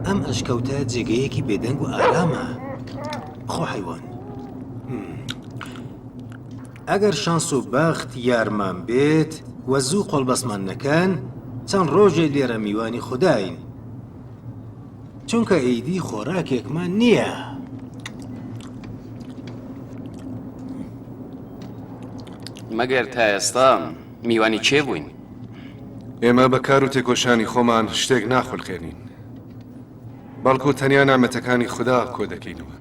ئەم ئەشکەوتە جێگەیەکی بێدەنگ و ئارامە. خۆ حەیوان. ئەگەر شانس و بەخت یارمان بێت و زوو قۆڵبەستمان نەکەن، چەند ڕۆژێ لێرە میوانی خوداین. چونکە ئیدی خۆراکێکمان نییە. مەگەر تا ئێستا میوانی کێ بووین؟ ئێمە بە کار و تێکۆشانی خۆمان شتێک ناخولقێنین، بەڵکو تەنیا نامەتەکانی خودا کۆ دەکەینەوە.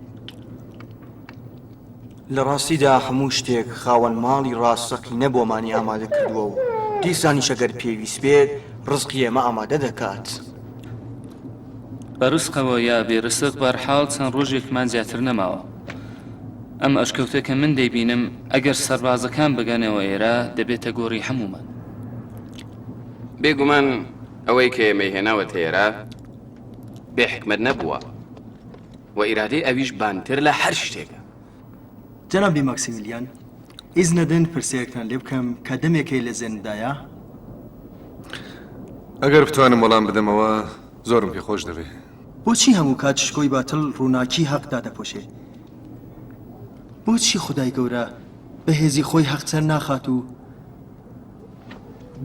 لە ڕاستیدا هەموو شتێک خاوەن ماڵی ڕاستەقینە بۆمانی ئامادە کردووە و دیسانیش ئەگەر پێویست بێت ڕزقی ئێمە ئامادە دەکات. بە ڕزقەوە یا بێ ڕزق بەرحاڵ چەند ڕۆژێکمان زیاتر نەماوە. ئەم ئەشکەوتە کە من دەیبینم ئەگەر سەربازەکان بگەنەوە ئێرە دەبێتە گۆڕی هەموومان. بێگومان ئەوەی کە ئێمەی هێناوەتە ئێرە بێ حیکمەت نەبووە و ئیرادەی ئەویش بانتر لە هەر شتێکە. جەنابی ماکسیمیلیان، ئیزنەدەن پرسیارێکتان لێ بکەم کە دەمێکەی لە زێنمدایە؟ ئەگەر بتوانم وەڵام بدەمەوە زۆرم پێ خۆش دەبێ. بۆچی هەموو کات شکۆی باتڵ ڕووناکی هەق دادەپۆشێ؟ بۆچی خودای گەورە بە هێزی خۆی هەق سەر ناخات و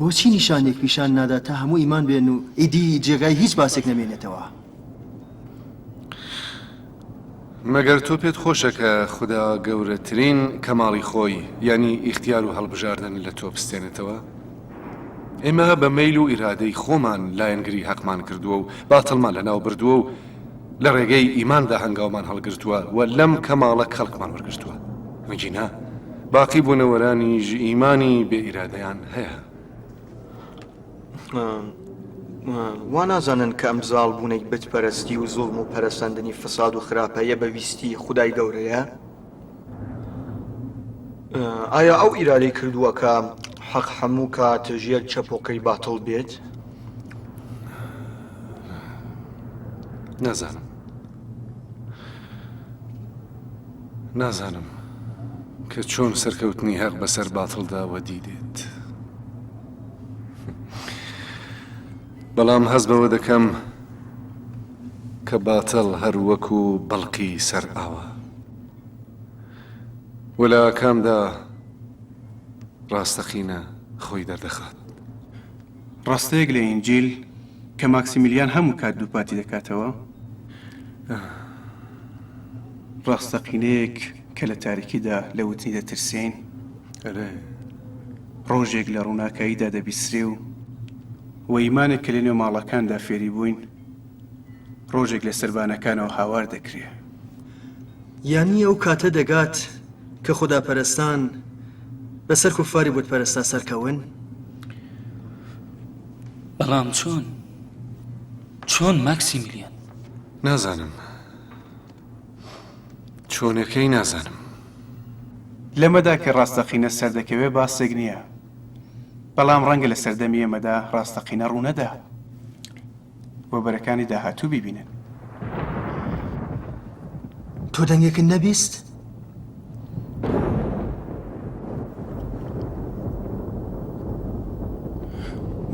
بۆچی نیشانێک پیشان نادات تا هەموو ئیمان بێن و ئیدی جێگای هیچ باسێک نەمێنێتەوە؟ مەگەر تۆ پێت خۆشە کە خودا گەورەترین کەماڵی خۆی یانی ئیختیار و هەڵبژاردن لە تۆ بستێنێتەوە؟ ئێمە بە مەیل و ئیرادەی خۆمان لایەنگری هەقمان کردووە و باتڵمان لەناو بردووە و لە ڕێگەی ئیماندا هەنگاومان هەڵگرتووە و لەم کەماڵە کەڵکمان وەرگرتووە. ئەگینا باقی بوونەوەرانیش ئیمانی بێ ئیرادەیان هەیە. وا نازانن کە ئەم زاڵبوونەی بتپەرستی و زوڵم و پەرەسەندنی فساد و خراپەیە بە ویستی خودای گەورەیە؟ ئایا ئەو ئیرادەی کردووە کە حەق هەموو کات ژێر چەپۆکەی باتڵ بێت؟ نازانم نازانم کە چۆن سەرکەوتنی هەق بەسەر باتڵدا وەدی دێت. بەڵام هەست بەوە دەکەم کە باتڵ هەر وەکو بەڵقی سەر ئاوە و لە ئاکامدا ڕاستەقینە خۆی دەردەخات. ڕستەیەک لە ئینجیل کە ماکسیمیلیان هەموو کات دووپاتی دەکاتەوە، ڕاستەقینەیەک کە لە تاریکیدا لە وتنی دەترسێین، ڕۆژێک لە ڕووناکاییدا دەبیسترێ و و ئیمانێک کە لەنێو ماڵەکاندا فێری بووین، ڕۆژێک لە سەربانەکانەوە هاوار دەکرێ. یانی ئەو کاتە دەگات کە خوداپەرستان بەسەر کوفاری بتپەرستا سەرکەون؟ بەڵام چۆن؟ چۆن ماکسیمیلیان؟ نازانم. چۆنەکەی نازانم. لەمەدا کە ڕاستەقینە سەردەکەوێ باسێک نییە، بەڵام ڕەنگە لە سەردەمی ئێمەدا ڕاستەقینە ڕوونەدا و بەرەکانی داهاتوو بیبینن. تۆ دەنگێکت نەبیست؟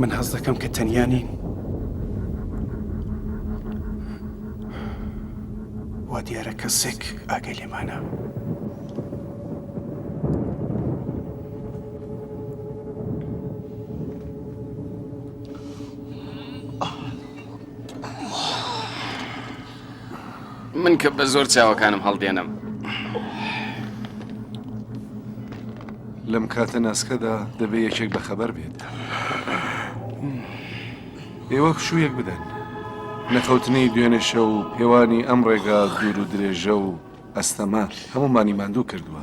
من هەست دەکەم کە تەنیا نین. وا دیارە کەسێک ئاگای لێمانە. من کە بە زۆر چاوەکانم هەڵدێنم. لەم کاتە ناسکەدا دەبێ یەکێک بەخەبەر بێت. ئێوە پشوویەک بدەن. نەخەوتنی دوێنێ شەو و پێوانی ئەم ڕێگا دوور و درێژە و ئەستەمە هەموومانی ماندوو کردووە.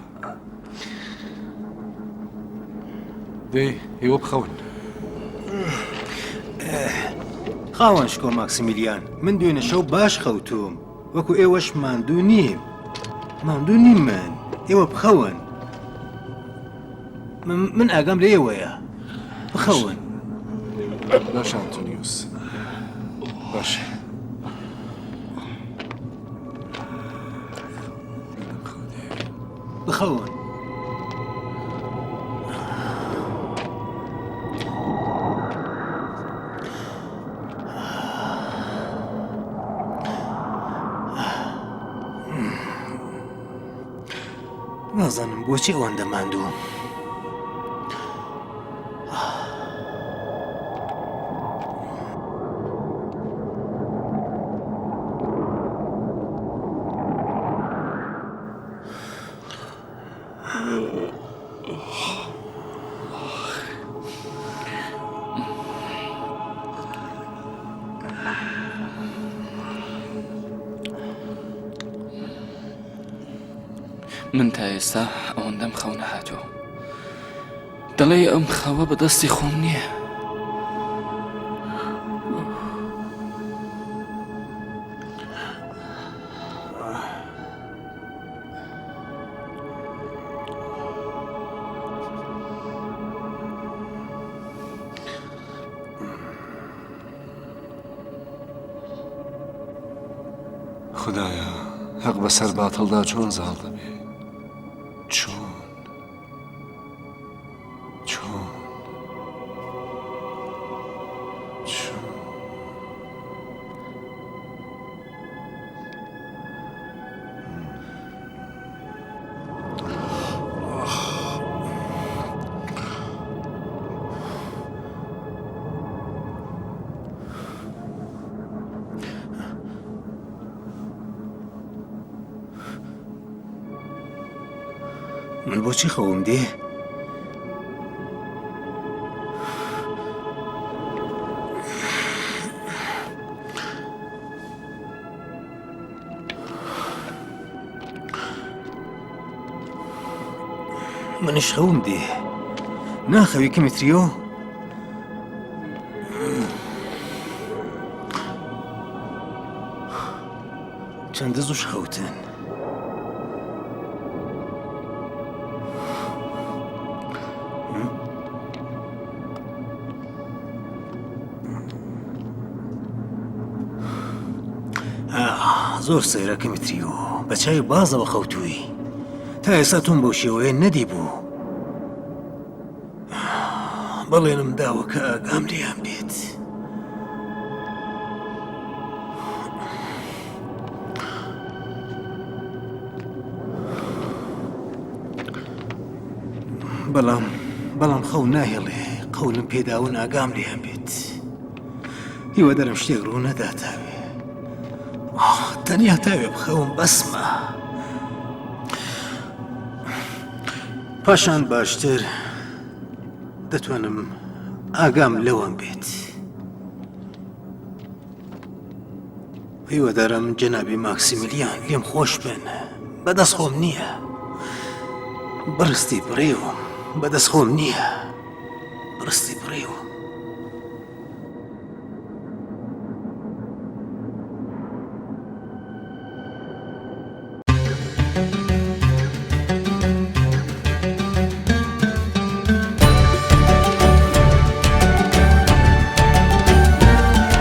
دەی ئێوە بخەون. خاوەن شکۆ ماکسیمیلیان، من دوێنێ شەو باش خەوتووم. وەکو ئێوەش ماندوو نیم. ماندوو نیم من. ئێوە بخەون. من ئاگام لە ئێوەیە. بخەون. باشە ئەنتۆنیوس. باشە. بخەون. نازانم بۆچی ئەوەندە ماندووم. من تا ئێستا ئەوەندەم خەو نەهاتووە دەڵێی ئەم خەوە بە دەستی خۆم نییە. خدایە هەق بەسەر باتڵدا چۆن زاڵ دەبێ چۆن چۆن چۆن من بۆچی خەوم دێ؟ منیش خەوم دێ ناخەوی کمیتریۆ؟ چەندە زووش خەوتن. زۆر سەیرە کمیتریۆ بە چاوی بازەوە خەوتووی تا ئێستا تۆم بەو شێوەیە نەدیبوو بەڵێنم داوە کە ئاگام لێیان بێت. بەڵام بەڵام خەو ناهێڵێ قەولم پێداون ئاگام لێیان بێت. هیوادارم شتێک ڕوو نەدا تاوێ تەنیا تاوێ بخەوم بەسمە. پاشان باشتر دەتوانم ئاگام لەوان بێت. هیوادارم جەنابی ماکسیمیلیان لێم خۆش بن بەدەست خۆم نییە بڕستی بڕیوم بەدەست خۆم نییە بڕستی بڕیوم.